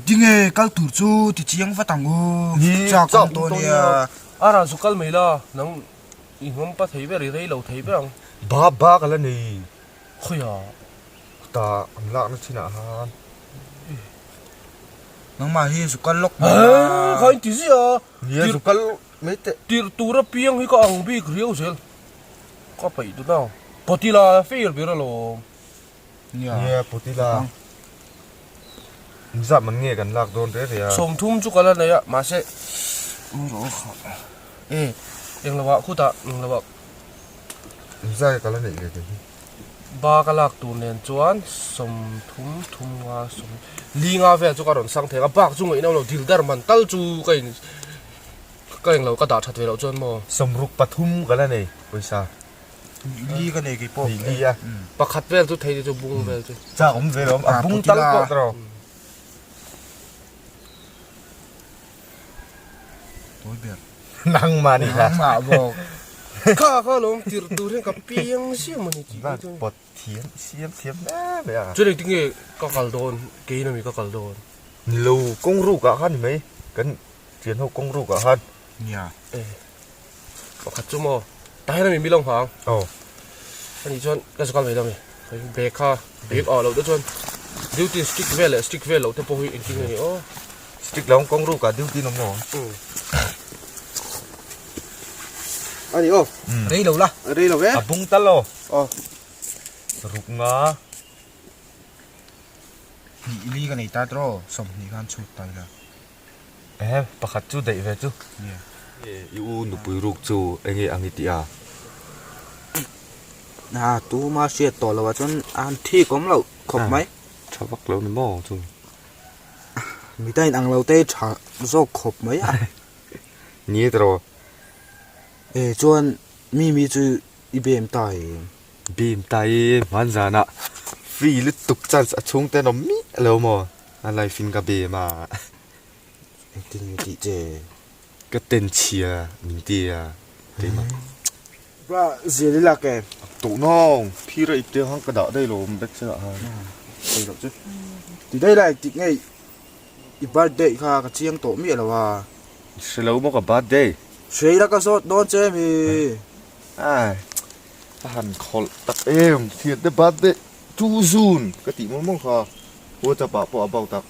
Engtinge kal tur chu ti chiang vat ang u, chak awm tawh ania. A ran chu kal mai la, nang i ngawm pa thei ber, i rei lo thei ber ang. Ba ba ka la nei. Khawiah? Khutah an lakna thinah khan. Nangmah hi zu kal lawk mai la. Kha in ti ziah a. Nia zu kal mai teh. Tirh tur apiang hi ka ang bik riau zel. Ka peih dun ang. Potila fair ber alawm. Nia Potila. Engzat man nge kan lak dawn reh reh a. 30 chu ka la nei a mahse e englo ah khutah englo ah. Engzat nge ka la neih ve thei hi. Ba ka lak tur nen chuan 30 thum nga sawm li nga vel chu ka rawn sang thei a bak chu ngaihna awm lo dil dar man tal chu ka in ka englo ka dah that ve loh chuan maw. 63 ka la nei pawisa. Li ka nei kei pawh. Li a. Pakhat vel chu thei te chu bung vel chu. Chak awm ve lo a bung tal pawh tawh. Tawi ber. Nangmah ni kha. Nangmah bawk. Kha kha lawm tirh tur hian ka piang ziah maw ni tih Van pawt thiam siam thiam hle mai a. Chuan engtin nge ka kal dawn keiin ami ka kal dawn. Ni lo kawng ruk ah khan ni mai kan thian ho kawng ruk ah khan. Nia. Pakhat chu maw tah hian ami milawng hang. Aw. Ani chuan ka zukal mai dam e. Bag kha bag ah loh te chuan duty stick vel leh stick vel loh te pawh hi engtin nge ni aw. Stick lo kawng ruk ah duty an awm lo ang. Ani aw. Rei lo la. Rei lo e. A bung tal aw. Aw. Ruk nga. Hnih li ka nei ta tawh aw 20 khan chhut ta ila. Ehe, pakhat chu daih ve chu. I u nupui ruk chu enge ang i tih a? A, tuma hriat tawh loh ah chuan a han thik awm loh khawp mai. Tha vak lo ni maw chu? Mita in ang lo te tha zawk khawp mai a. Ni e tawh. E chuan mi mi chu i bem ta em? Bem ta e, hmanzanah free lutuk chance a chhungte an awm miah lo maw? A life in ka bem a. Engtin nge tih che? Ka ten chhia min ti a keimah. Bra zir i lak e. Tawh nang phir a ipte khan ka dah daih lo awm bek che ah khan. Thei loh chu. Ti daih la engtik nge i birthday kha ka chiang tawh miah lo a. Hre lo maw ka birthday? Hre ila ka zawt dawn che mi. Ai a han khawlh tak em thiante birthday 2 June ka tih mawlh mawlh kha. WhatsApp ah pawh about tak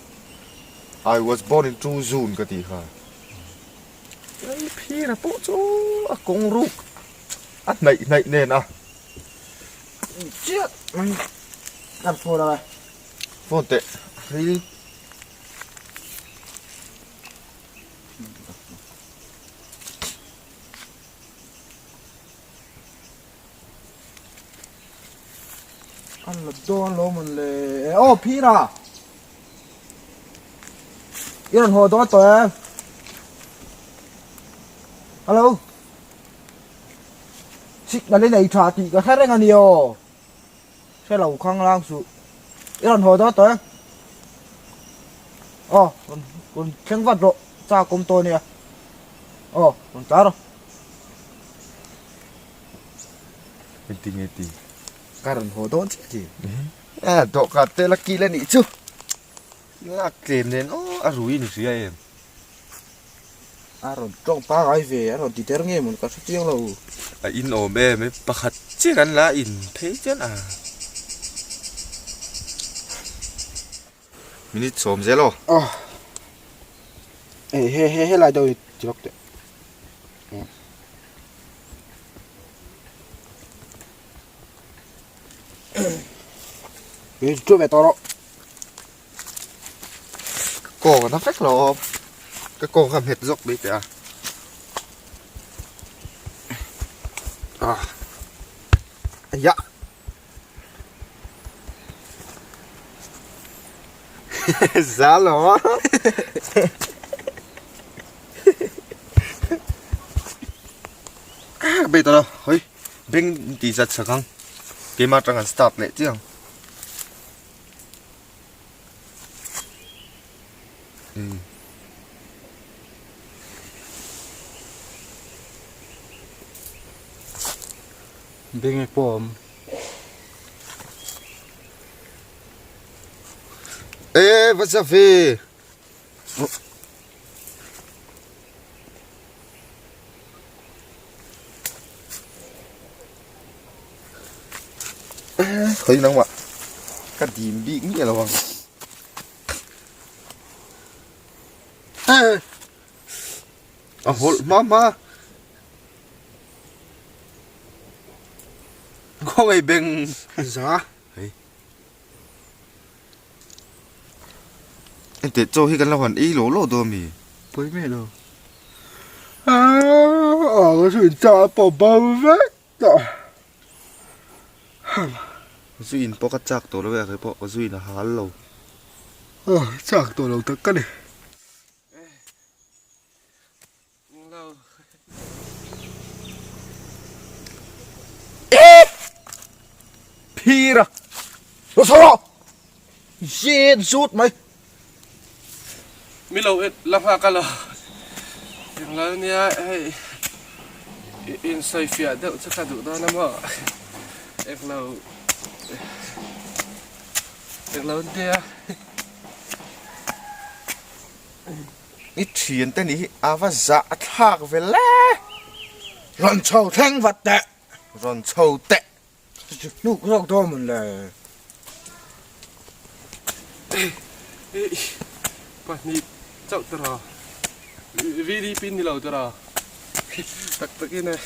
I was born in 2 June ka tih kha. Hei phira pawh chu a kawng ruk a hnaih hnaih nen a. Chiah mai kan phone a. Phone teh ril. An la dawn lo mawn le. Aw phira! I rawn haw dawn tawh em? Hello? Signal i nei tha tih ka hre reng a ni aw. Hre lo khang lang suh. I rawn haw dawn tawh em? Aw, rawn rawn thleng vat rawh. Chak awm tawh ania. Aw, rawn tlar rawh. Engtin nge ti? Ka rawn haw dawn chiah chi. A dawhkan te la kil a nih chu. Lak tlem nen aw a rui in hria em. A rawn tawng pangai ve a rawn ti der nge maw ka hre chiang lo. A in awm em e pakhat chiah kan la in phei chian a. Minute 10 zel aw. Aw. He he he lai deuh hi ti lawk teh. Ê, chui về to đó. Cổ nó phách lo. Cái cổ hầm hết dốc đi kìa. À. Dạ. Giá lo. Ka be tawh lo hawi beng ti zat sak ang keimah atang an start leh chiang umm. Beng e pawh a awm. E va za ve. Khawi nangmah ka dim bik miah lo ang. A hawlh hma hma. Khawngaih beng za. Hei. Enteh chaw hi kan lo han ei lo lo dawn mi? Pawi mai lo. Aa ka chu in cha pawh bo vek tawh. Zu in pawh ka chak tawh lo e a kei pawh ka zu in a hal lo. Chak tawh lo tak ka ni. Phir a Saw rawh Zet zut mai Mi lo et la nghak a lo englo nia hei in sawi fiah deuh chu ka duh dawn a maw englo englo nia. I thian te nih hi a va zah a thlak ve le. Rawn chho thleng vat teh. Rawn chho teh. Hnuk zawk dawn mawn le. Pahnih chauh tawh a, VDP ni lo tawh a, tak takin e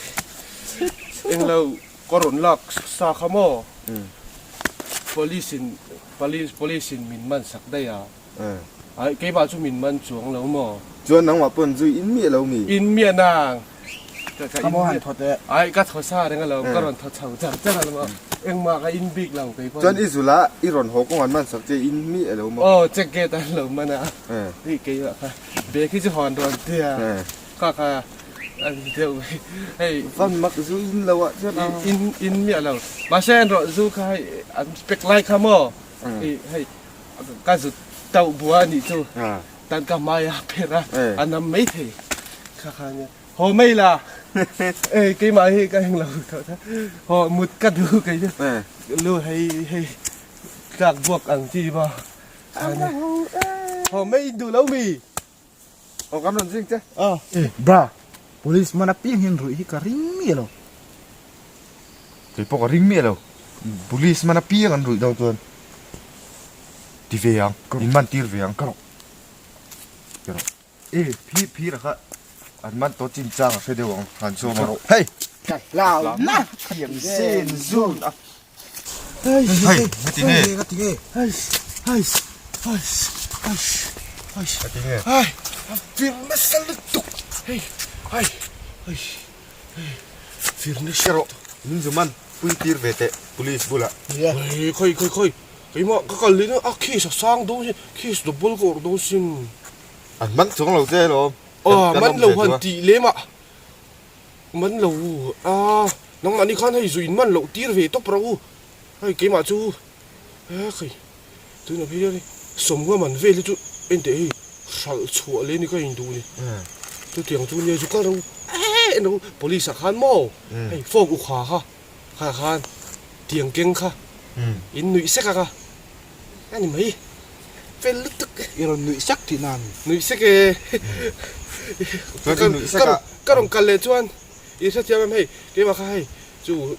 englo ka rawn lak sa kha maw police in police in min man sak daih a. Ai, keimah chu min man chuang lo maw? Chuan nangmah pawn zui in miah lo mi? In miah nang. Ka Ka maw han thaw teh. Ai, ka thaw sa reng alawm, ka rawn thaw chho char char alawm a, engmah ka in bik lo kei pawn. Chuan i zula i rawn haw kawng an man sak che in miah lo maw? Aw, check gate an lo man a, hei keimah kha bag hi chu hawn rawn tia, kha kha a ni deuh mai, hei. Van mak zu in lo ah chuan a. In in miah lo, mahse an rawh zu kha hei an pack lai kha maw, hei. Ka zut tauh bua a nih chu tan ka hmai a pher a, a nam mai thei kha kha nia. Haw mai la, ei keimah hi ka englo tawh ta, haw mut ka duh kei chu lu hei hei tlak buak ang chi maw kha nia. Haw mai in duh lo mi? Aw kan rawn zing che. Eh bra, police man apiang hian ruih hi ka ring miah lo. Kei pawh ka ring miah lo. Police man apiang an ruih dawn chuan ti ve ang, in man tir ve ang. Ka rawh. Ka rawh. Eh phi phir a kha an man tawh chin chang a hre deuh ang han sawm a. Hei! Ka hlau na! Thiam zen zun a. Hei, Hei, heti nge? Heti nge? Hei, hei, hei, hei, hei. Heti nge? Hei, a vir nasa lutuk. Hei, hei, hei, hei, vir nasa lutuk. Min zu man pui tir ve teh police bulah. Hei, khawi, khawi, khawi. Keimah ka kal leh a case a sang dawn sin, case double ka awrh dawn sin. An man chuang lo che alawm. Aw, man lo han tih lem ah. Man lo a, nangmah ni khan hei zu in man loh tir ve tawp rawh u, hei keimah chu he khai tunah phei hian sawmnga man vel hi chu enteh hei hralh chhuah leh ni ka induh ni, chutiang chu nia zu kal rawh u eh en rawh u police ah khan maw hei phone u kha kha kha khan tiang keng kha in nuih sek a kha a ni mai fel lutuk e. I rawn nuih sek tih nan. Nuih sek e. Chuan i nuih sek a. Ka rawn kal leh chuan i hrethiam em hei keimah kha hei chu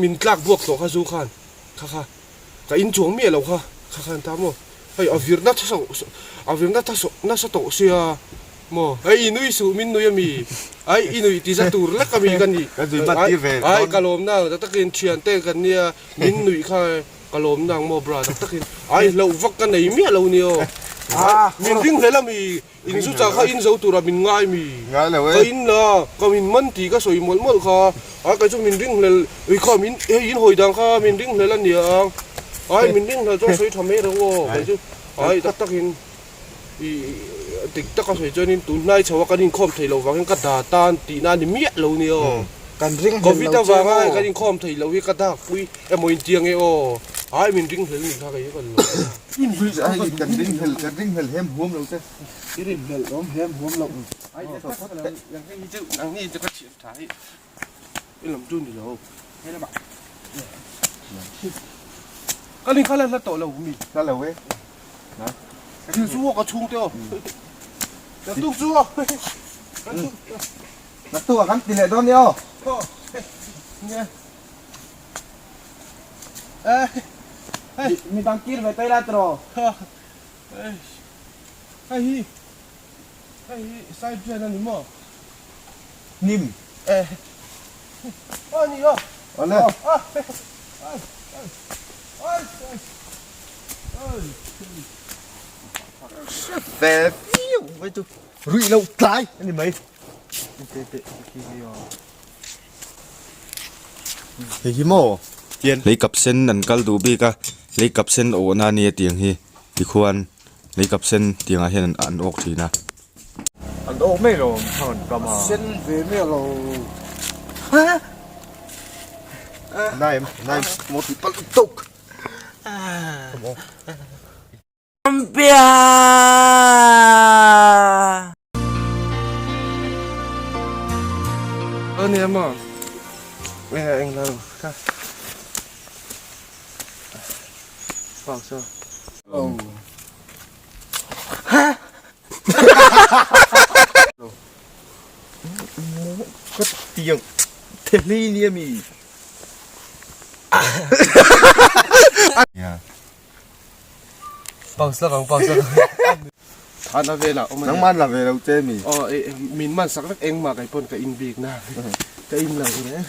min tlak buak tawh kha zu khan kha kha ka in chuang miah lo kha kha khan ta maw hei a vir nasa a vir nasa tawh sia maw hei i nui suh min nui ami ai i nuih ti za tur lek ami ka nih ai ka lawm na tak takin thiante kan nia min nuih kha Ka lawm nang maw bra tak takin ai hlauh vak ka nei miah lo nia aw. Min ring hlel a mi, in zu chah kha in zo tura min ngai mi. Ka in la, ka min man tih ka sawi mawlh mawlh kha, ai kei chu min ring hlel, ui kha min hei in hawi dan kha min ring hlel a nia ang, ai min ring hlel chuan sawi tha mai reng aw kei chu ai tak takin i dik taka sawi chuanin tun hnai chho a kan inkhawm thei lo vangin ka da tan tihna a ni miah lo nia aw. Kan ring hlel lo Covid avanga kan inkhawm thei lo hi ka dak pui Emaw in tiang e aw. Ai min ring hlel ni kha kei kan lo. Ai kan ring hlel kan ring hlel hem huam lo che. I rin hlel awm hem huam lo. Ai tak tak lo nang hei chu nang ni chu ka thiam tha hi i lam chu ni lo. Hei lamah. Ka ling kha la hla tawh lo mi. Hla lo e. Thil chu ka chhungte aw. Naktuk chu aw. Naktuk ah kan ti leh dawn nia aw. Nia. Mi dang kir ve tai la tiraw. Hei hi hei hi side drain a ni maw? Hnim. Eh. A ni aw. Awle. Ve viau mai chu ruih loh tlai a ni mai. Hei hi maw lei kap sen an kal duh bik a lei kap sen awhna a nia tiang hi tikhuan lei kap sen tiangah hian an awk thin a. An awk mai lo thang an kam a. Sen ve mai lo. Naim naim maw tih palh tawk. Ania maw eng eng lo kha pau saw. Ka tiang thehli nia mi. Pause lak ang pause lak ang. Thana velah awm a nia. Nangman la ve lo che mi. Aw eh min man sak vek engmah kei pawn ka in bik na ka in lo reng.